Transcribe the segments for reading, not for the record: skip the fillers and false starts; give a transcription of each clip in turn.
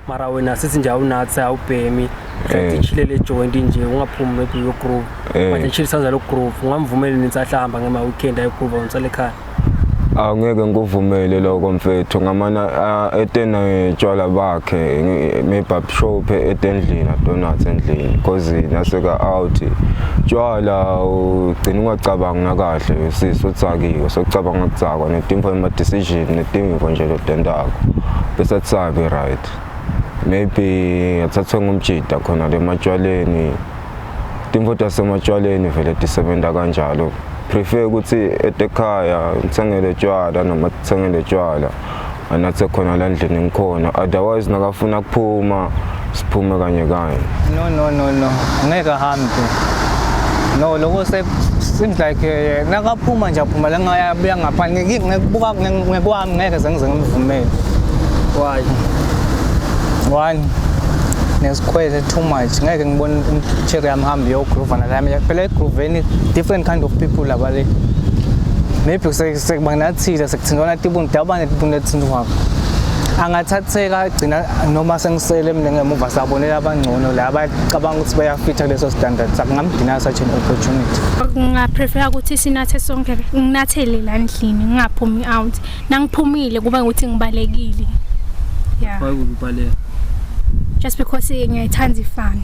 Mara wena sithi nje awunathi awubhemi, uthi chilele joint nje ungaphumi maybe uyo groove. But chill sanza lo groove, ungamvumeli nithi ahlamba ngema weekend ayo groove unsale ekhaya. Angeke ngikuvumele lokho mfethu ngamana etena tshwala bakhe maybe abshophe etendlini adonuts endlini cause naseka out tshwala ugcina ungacabangi nakahle sisi utsakiwe sokucabanga kudzakwa netimfo ema-decision netimfo nje lotentako bese atsabi right maybe athathwe ngumjida khona lematshwaleni timfo tasematshwaleni vele tisebenta kanjalo prefer ukuthi etekhaya ngithengele tshwala noma sithengele tshwala anathe khona la ndlini ngikhona otherwise nakafuna kuphuma siphume kanye kanye. No no no no ngeke ahambe no loko se seems like eh, nakaphuma nje aphuma la ngayabuya ngaphandle ngikubuka ngekwami ngeke sengize ngimvumele. Why? One nesikhwele too much ngeke ngibone cherry yami hambe yogroova nalami phela egrooveni different kind of people labale maybe sekubanginathile sekuthintwana tibuntu dabane tibuntu ethintwako angathatheka agcina noma sengisele mina ngemuva sabonela abangcono la abacabanga ukuthi bayafitha kuleso standard sakungamdina such an opportunity. Ngingaprefera ukuthi sinathe sonke nginathele la ndlini ngingaphumi out nangiphumile kuba ukuthi ngibalekile. Yeah. Why would you baleka? Just because ngiyayithanda ifun.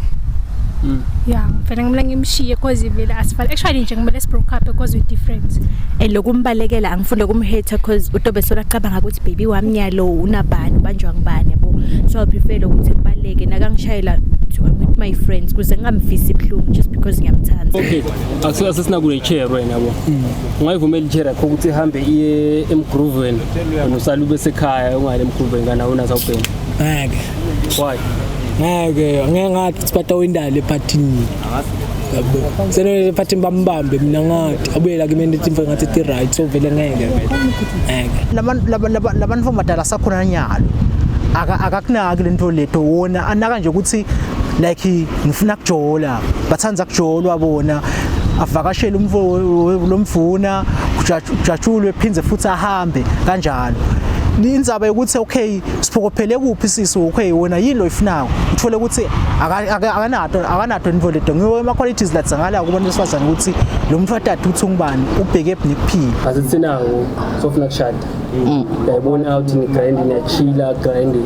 Yeah, vele ngimele ngimshiye because vele asifani. Actually nje ngimele si broke up because we different. And lokumbalekela angifuni ukumhurta cause utobe sola cabanga ukuthi baby wami nyalo unabani ubanjwa ngibani yabo. So I prefer ukuthi ngibaleke nakangishayela to I'm with my friends kuze ngingamfisi ibhlungu just because ngiyamthanda. Okay, asesina kule chair wena yabo. Ungayivumela i-chair yakho ukuthi ihambe iye emgrooveni wena usale ube sekhaya ungayi emgrooveni kana wena sawubhema. Ngeke. Why? Ngeke, ngeke ngathi ukuthi batawindala ephathini. Yabo. Sele ephathini bambambe mina ngathi abuyela kimi into imfo ngathi ti right so vele ngeke vele. Ngeke. Labantu sakhona nyalo akakunaki lento leto wona anaka nje ukuthi like ngifuna kujola bathanda kujolwa bona avakashele umfo lomfuna kujatshulwe phindze futhi ahambe kanjalo. Indzaba yokuthi okay siphokophele kuphi sisi, okay wena yini lo ifunako, uthole ukuthi akanato into leto ngiwo ama qualities ladzangala kubona besifazane ukuthi lo muntu atata uthi ungubani ubheke nekuphila. Asitsinawo sofuna kushada. Uyayibona out ni grind niyachila grind.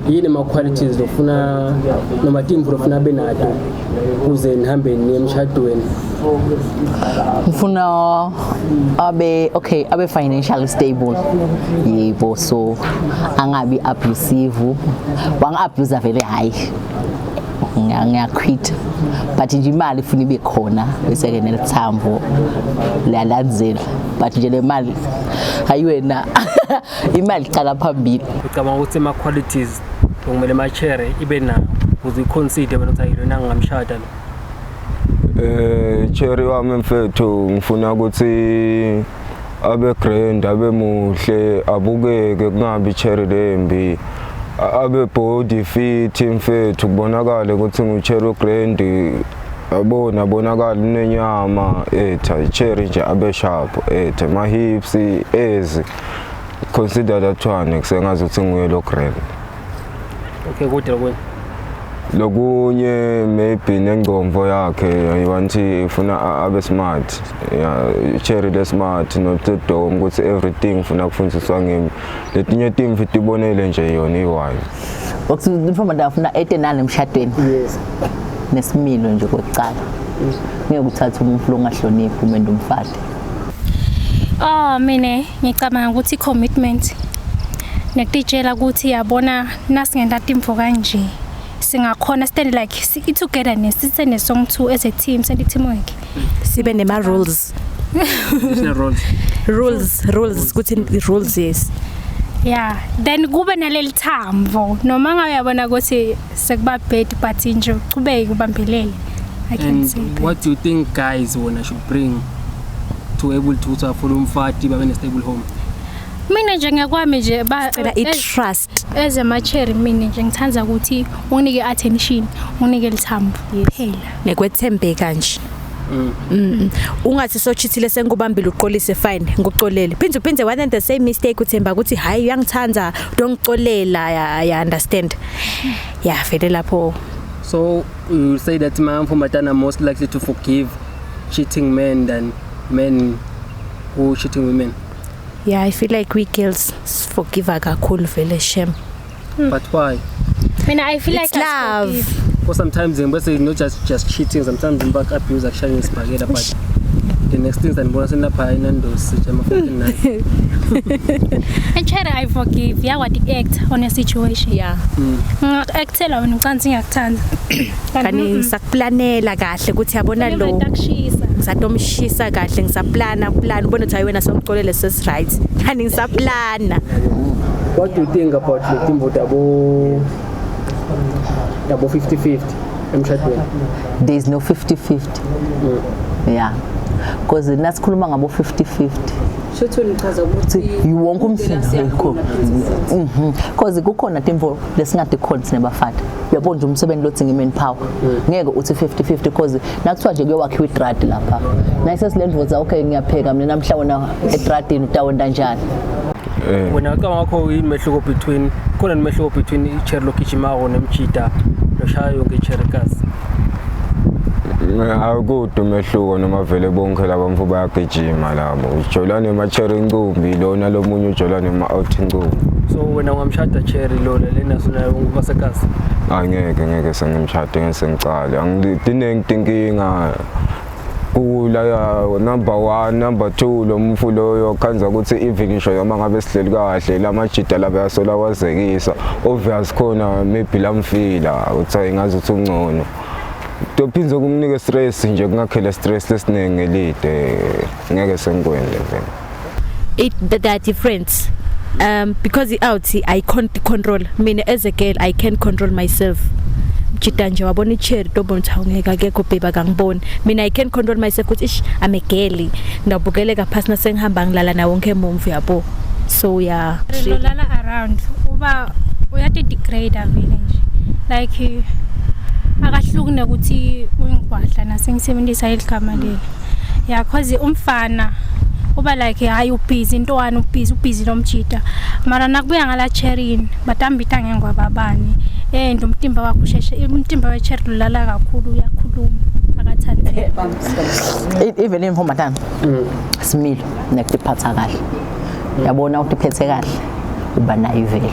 Yini ama qualities lofuna noma timvu lofuna abe nato kuze nihambe niye emshadweni? Ngifuna abe okay, abe financially stable. Yebo, so angabi abusive. Wangi-abuse vele hayi. Ngiyaquit. But nje imali ifuna ibe khona bese ke nelithambo liyalandzela. But nje le mali hayi wena imali iqala phambili. Ucabanga ukuthi ama qualities okumele machere ibe nawo ukuze uyiconsider wena ukuthi hayi lona ngingamshada lo? Cherry wami mfethu ngifuna ukuthi abe grand abe muhle abukeke kungabi cherry lembi abe body fit mfethu kubonakale ukuthi ngu-cherry grand yabona abonakala unenyama etha cherry nje abe sharp etha ma hips ezi consider that one kusengazi ukuthi nguye lo grand. Okay, kodwa lokunye Lokunye maybe nengcomvo yakhe I want ifuna abe smart, yeah, cherry le smart not the dom ukuthi everything ufuna kufundiswa ngimi letinye timfi tibonele nje yona i-wise. Ukuthi intombazane afuna ete nani emshadweni. Yes. Nesimilo nje kokuqala. Ngeke uthathe umuntu longahloniphi umende umfati. Oh mina ngicabanga ukuthi commitment nekutitshela ukuthi yabona nasingenta timfo kanje singakhona stand like i-togetherness sisene song two as a team sente teamwork. Sibe nema rules. Additional roles. Rules ukuthi rules, yes. Yeah, then kube naleli thambo noma ngabe uyabona ukuthi sekuba bad but nje uchubeke ubambelele. I can And say that. what do you think guys wona should bring to able to ukuthi afole umfati babe ne stable home? Mina nje ngekwami nje ba Cela i-trust. As a mina nje ngithanda ukuthi unginike attention, unginike lithambo kuphela. Nekwethembeka nje. Ungathi sochithile sengubambile uqolise, fine, ngikuxolele, phinde uphinde one and the same mistake, uthemba ukuthi hayi, uyangithanda, udongicolela ya, ya understand, ya vele lapho. So you say that mantombazana most likely to forgive cheating men than men who cheating women? Yeah, I feel like we girls forgive kakhulu vele, shem. But why? Mina I feel It's like love. asiforgive. Because sometimes bese not just cheating, sometimes back abuse akushaya ngesibhakela, but the next thing sanibona senilapha eNandos sitsha ama-49. Actually, I forgive. Yakwati act on a situation. Ngaku-actela wena ucansi ngiyakuthanda. Kani ngisakuplanela kahle ukuthi yabona lo Ngiyakushisa. Ngisatomshisa kahle, ngisaplana plan, ubona ukuthi hayi wena somcolele, ses right, kani ngisaplana. What do you think about le timvo tabo 50-50 emshadweni? There is no 50-50, yeah, because nasikhuluma ngabo 50-50, Shuthi nichaza ukuthi wonke umsebenzi siyakhona. Because kukhona timvo lesingadikhona sinebafati, uyabona nje umsebenzi lothi ngi-manpower, ngeke uthi 50-50, because nakuthiwa nje kuyowakhiwa idradi lapha, nayisesile ndvodza, okay, ngiyapheka mina namhla, wena edradini utawenta njani? Wena ucabanga wakho yini umehluko between, khona umehluko between icherry logijimako nemjida loshaya yonke icherry kasi? Akude umehluko, noma vele bonke laba mfo bayagijima labo, ujola nema-cherry incumbi lona, lomunye ujola nema-out incumbi. So wena ungamshada cherry lo lena sonayo basekasi? Angeke, ngeke sengimshade, ngeke sengicale. Tiningi tinkinga kula ya number 1, number 2, lo mfu loyo khanza ukuthi even ngisho noma ngabe sihleli kahle, lamajida laba yasola wazekisa, obvious khona maybe lamfila uthi ayingazi ukuthi ungcono, tophinze kumnike stress nje, kungakhela stress lesiningi ngelide, ngeke sengikwende vele. It there are difference because i-out I can't control. Mina as a girl, I can't control myself. Jida nje wabona icherry, tobona ukuthi awungeke, akekho baby, akangiboni. Mina I can't control myself ukuthi ish, I'm a girl, ngawubukeleka phasi nasengihamba ngilala nawo wonke mumvu, yabo, so yeah. Lolala around uba uyati-degrade vele nje, like akahluki nekuthi uyingwadla nasengisebenzisa iligama leli, yeah, cause umfana uba like hayi, ubhizi intwana, ubhizi, ubhizi lomjida, mara nakubuya ngala cherryini batambita ngengwababani and umtimba wakho usheshe, umtimba we-cherry lulala kakhulu, uyakhuluma, akathandzeki. Even intombazana similo nekutiphatha kahle, yabona, utiphethe kahle uba nayo ivelo.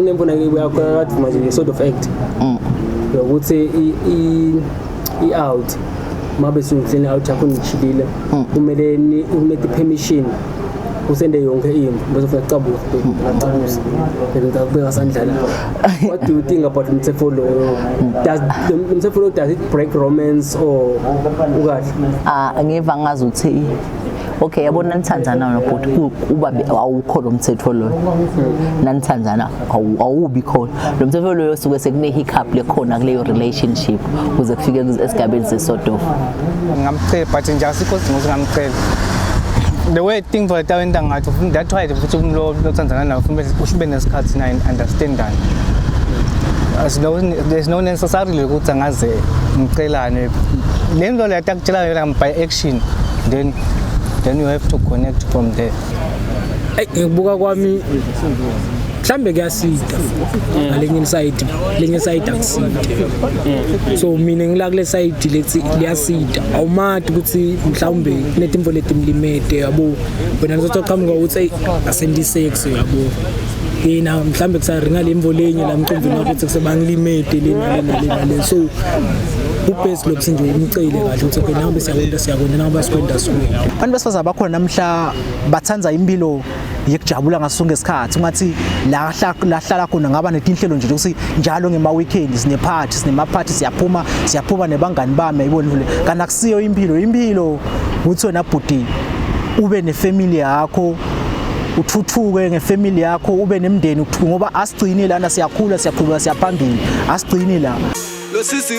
Nembona yakho manje sort of act yokuthi i-out mabe sungihleni out yakho nichilile, kumele unete permission, usende yonke into bese ufika cabuza, cabuza, bese ngakubeka sandla la. What do you think about umthetho loyo? Does umthetho lo, does it break romance or ukahle? Ah, ngiva ngazi ukuthi okay, yabona, nithandzana nobhuti, uba awukho lo mthetho loyo, nanithandzana awubi khona lo mthetho loyo, suke sekune hiccup lekhona kuleyo relationship kuze kufike esigabeni se-sort of. Ngingamcela, but nje asikho sidingo ukuthi ngamcela. The way things wetawenta ngathi ufuna, that's why futhi umuntu lo lothandzana naye ufuna ube nesikhathi naye, understandane. As no, there's no necessarily ukuthi angaze ngicelane. Le nto leyo atakutshela yona by action, then you have to connect from there. Eyi, ngikubuka kwami mhlambe kuyasida ngalenye side, lenye side akuside. So mina ngila kule side lethi liyasida, awumati ukuthi mhlawumbe kunetimvo letimlimete, yabo, wena nizoqhamuka ukuthi eyi, asendi sex, yabo, yena mhlambe kusaringa le mvo lenye la mcimbi ukuthi kusebangilimete lena lena lena le. So ubest lokuthi nje umcele kahle ukuthi okay, nangabe siyakwenda siyakwenda, nangabe sikwenda sikwenda. Abantu besifazane bakhona namhla bathanza impilo yekujabula ngaso sonke isikhathi, ungathi la lahlala khona ngaba netinhlelo nje ukuthi njalo ngema weekend sine party, sinema party, siyaphuma, siyaphuma nebangani bami, ayibona le. Kana akusiyo impilo. Impilo uthi wena bhuti ube nefamily yakho, uthuthuke ngefamily yakho, ube nemndeni, ngoba asigcini lana, siyakhula, siyaqhubeka, siyaphambili, asigcini la. Lo sisi.